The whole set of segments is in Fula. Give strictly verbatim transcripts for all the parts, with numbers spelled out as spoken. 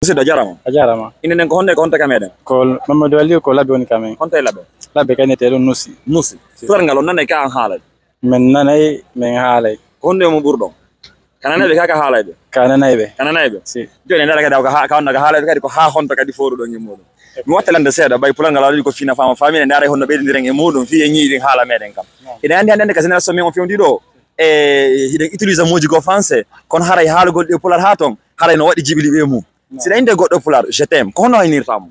Musidɗo, a jarama. A jarama. Inde nden ko honde, ko honte ka meɗen? Ko Mamadou Aliou, ko Labbe woni ka men. Honte Labbe? Labbe kay nete ɗum Nusi. Nusi. Pular ngal on nanay ka an haalay? Min nanay, min haalay. Ko honde mo ɓurɗon? Ka nanayɓe ka, ka haalayɓe? Ka nanayɓe. Ka nanayɓe? Si. Joni ndara kadi ka ha-, ka wonno ka haalayɓe kadi ko ha honto kadi fooruɗon e muɗum? Mi watta lande seeɗa, bay pular ngal waɗi ko fina fama famine, ndara honno ɓeydidiren e muɗum fi e ñiiɗin haala meɗen kam. Hiɗen andi hande ka génération men on fewndi ɗo, e hiɗen utilise moji goo français, kono haray haalugol ɗi e pular ha ton, haray no waɗi jiɓili ɓe mum. Si ɗa inde goɗɗo pular, je t'aime, ko hono haynirta mo?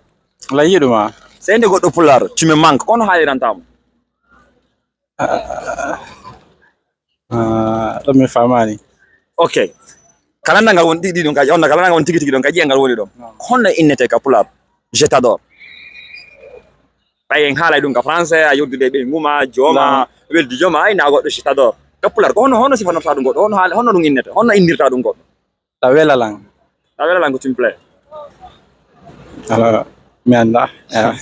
La yiɗuma. Si ɗa inde goɗɗo pular, tu me manques, ko hono haaliranta mo? Ah, ah, ɗum mi faamaani. Ok. Kala ngal woni ɗiɗi ɗum ka, on kala ngal woni tigi tigi ɗon ka ƴiya ngal woni ɗon. Non. Ko honno innete ka pular? Je t'adore. Ɓay en haalay ɗum ka français, a yoddude ɓe nguma, jooma, non, weldi jooma, ay na goɗɗo je t'adore. Ka pular, ko honno, honno sifanorta ɗum goɗɗo? Honno haal-, honno ɗum innete? Honno innirta ɗum goɗɗo? Ɗa wela lan. Ɗa wela lan ko tu me plais. Alors, mi annda. Ah.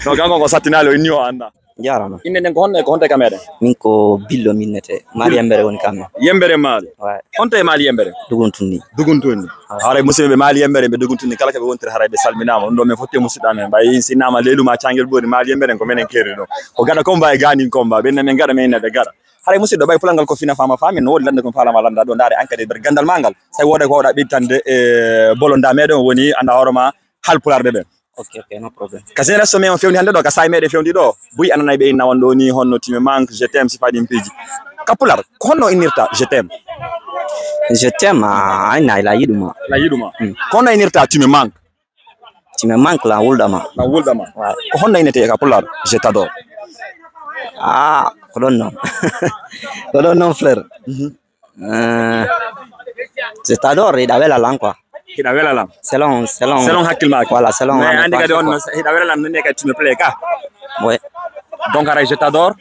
No, kanko ko sattinaali, o inni o annda. Jarama. Inde nden ko honno, ko honto ka meɗen? Min ko Billo mi innete. Maali Yembere woni kam. Yembere Maali. Ouais. Honto e Maali Yembere? Duguntunni. Duguntunni. Ah. Haray musidɓe ɓe Maali Yembere, ɓe Duguntunni, kala ka ɓe wontiri haray ɓe salminaama. Ɗum ɗo min fotti e musidɗo amen. Ɓay si innama Leeluma Cangel Boori, Maali Yembere ko menen keeri ɗo. Ko gaɗa combat e gaanin combat. Ɓen ne min gaɗa, men ne ɓe gaɗa. Haray musidɗo, ɓay pular ngal ko fina fama famin, no woodi lande ko faalama landa ɗo, ndaare an kadi e nder gandal ma ngal, so tawi wooda ko wawɗa ɓeyditande e bolonda meɗen woni anda hoore ma haalpulaarɓe ɓen. Ok, ok, no problem. Ka génération men on fewndi hande ɗo, ka saa'i meɗen fewndi ɗo, buy a nanay ɓe inna on ɗo ni honno tu me manques, je t'aime, sifa ɗin piiji. Ka pular, ko honno innirta je t'aime? Je t'aime, ah, ay na la yiɗuma. La yiɗuma. Mm. Ko honno innirta tu me manques? Tu me manques, lan wulɗama. Lan wulɗama. Ouais. Ko honno innete ka pular, je t'adore? Ah, ko ɗon non. Ko ɗon non, frère. Mhm. Euh, je t'adore, hiɗa wela lan quoi. Hiɗa wela lan? Selon, selon. Selon hakkil ma. Voilà, selon. Mais an andi kadi on, hiɗa wela lan, non kadi tu me plais ka. Ouais. Donc, haray je t'adore.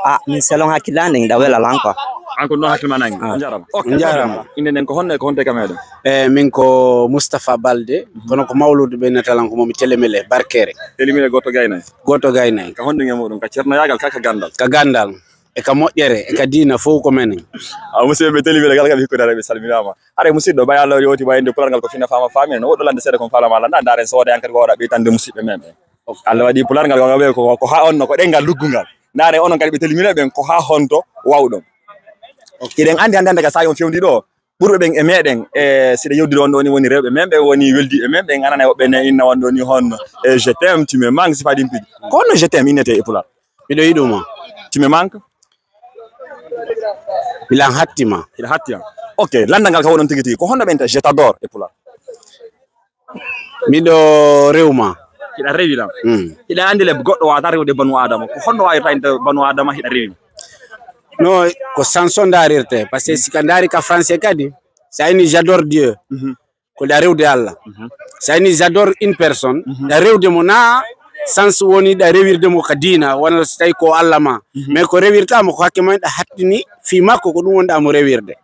Ah, min selon hakkillande, hiɗa wela lan quoi. An ko non hakkil ma nangi. Ah. On jarama. Ok, on jarama. Inde nden ko honno, ko honto ka meɗen? Eh, min ko Moustapha Balde, mhm, kono ko Mawludu ɓe innata lan, ko momi Telemele, Barkere. Telemele goto gaynay? Goto gaynay. Ka honɗum e muɗum? Ka ceernoyaagal, ka, ka gandal? Ka gandal, e ka moƴƴere, e ka diina, fow ko menen. A musidɓe Telemele kala kam hikkude, haray ɓe salminaama. Haray musidɗo, ɓay Allah waɗi o wowti ɓay inde pular ngal ko fina fama famine, no woɗɗo lande seeɗa kon faalama landa, ndaaren so wooda yan kadi ko wawɗa ɓeytande musidɓe men ɓen. Ok. Allah waɗi pular ngal ko, ko, ko ha on no ko ɗengal luggungal. Ndaaren onon kadi ɓe Telemele ɓen ko ha honto wawɗon. Ok. Hiɗen andi hande hande ka saa'i on fewndi ɗo, ɓurɓe ɓen e meɗen, e siɗa yewdiri on ɗo ni woni rewɓe men, ɓe woni weldiɓe men, ɓen ananay woɓɓe ne inna on ɗo ni honno, e je t'aime, tu me manques, sifa ɗin piiji. Ko honno je t'aime innete e pular? Miɗo yiɗuma. Tu me manques? Milan hattima. Hiɗa hattima. Ok, landa ngal ka woɗon tigi tigi. Ko honno ɓe innata je t'adore e pular? Miɗo rewma. Hiɗa rewi lan? Mm. Hiɗa andi le goɗɗo wawata rewde banu Adama. Ko honno wawirta innde banu Adama hiɗa rewi? No, ko sens o ndarirte. Parce que si ka ndari ka français kadi, sa ini j'adore Dieu. Mhm. Ko ɗa rewde Allah. Mhm. Sa ini j'adore une personne, mhm, ɗa rewde mo na sens woni ɗa rewirde mo ka diina, wano so tawi ko Allah ma. Mhm. Mais ko rewirta mo ko hakke ma ɗa hattini fii makko, ko ɗum woni ɗa mo rewirde.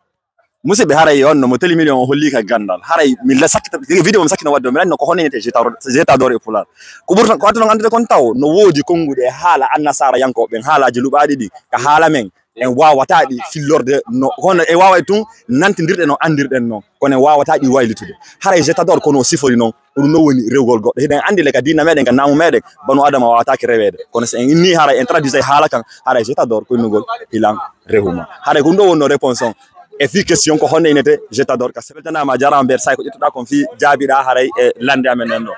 Musidɓe, haray on no mo Telemele on holli ka gandal. Haray mi la sakkita, vidéo mo sakkino wadde o, mi lanno ko honno innete je t'adore, je t'adore e pular. Ko ɓurta, ko adduno andude kon taw, no woodi konnguɗi e haala annasaara yanko ɓen, haalaaji luɓaaɗi ɗi, ka haala men, en wawata ɗi fillorde no, kono en wawa tun nantindirɗe no andirɗen non, kono en wawata ɗi waylitude. Haray je t'adore kono o sifori non, ko ɗum non woni rewgol goɗɗo. Hiɗen andi le ka diina meɗen, ka naamu meɗen, banu Adama wawatake reweede. Kono so en inni haray en traduisay haala kan, haray je t'adore ko innugol hilan rehuma. Haray ko ɗum ɗo wonno réponse on. E fii question ko honno innete je t'adore ka? Weltanaama, a jarama Ber Say ko ƴettuɗa kon fii jaabiɗa haray e lande amen nden ɗo.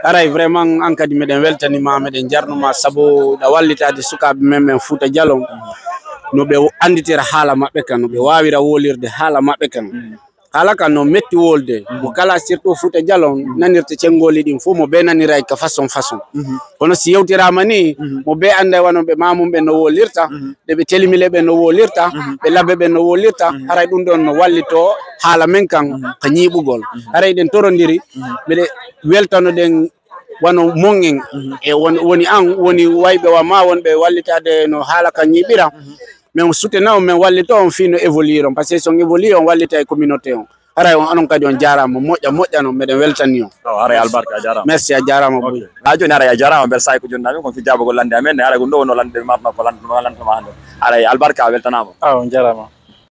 Haray vraiment an kadi meɗen weltanima, meɗen jarnuma sabu ɗa wallitade sukaaɓe men ɓen Fuuta Jalon. No ɓe anditira haala maɓɓe kan, no ɓe wawira wolirde haala maɓɓe kan. Haala kan no metti wolde. Mo kala surtout Fuuta Jalon nanirta cengoli ɗin fof mo ɓe naniray ka façon façon. Mhm. Kono si yewtirama ni, mhm, mo ɓe anday wano ɓe mamum ɓe no wolirta, mhm, ɓe ɓe Telemele ɓe no wolirta, mhm, ɓe Labbe ɓe no wolirta, mhm, haray ɗum ɗon no wallito haala men kan, mhm, ka ñiiɓugol. Mhm. Haray ɗen torondiri, mhm, mbeɗe weltano ɗen wano mon en. Mhm. E won-, woni an, woni wayɓe wa ma wonɓe wallitade no haala kan ñiiɓira. Mhm. Men sutena on, men wallito on fii no évoluer on. Parce que si on évoluer on wallita e communauté on. Haray on, onon kadi on jarama, moƴƴa, moƴƴa non, meɗen weltani on. Awa, haray albarka, a jarama. Merci, a jarama, ok, buy. Ha joni haray a jarama, Ber Say ko jonnami kon fii jaabugol lande amen nde, haray ko ɗum ɗo wonno lande marno ko lande, lande ma hande. Haray albarka, a weltanama. Awa, on jarama.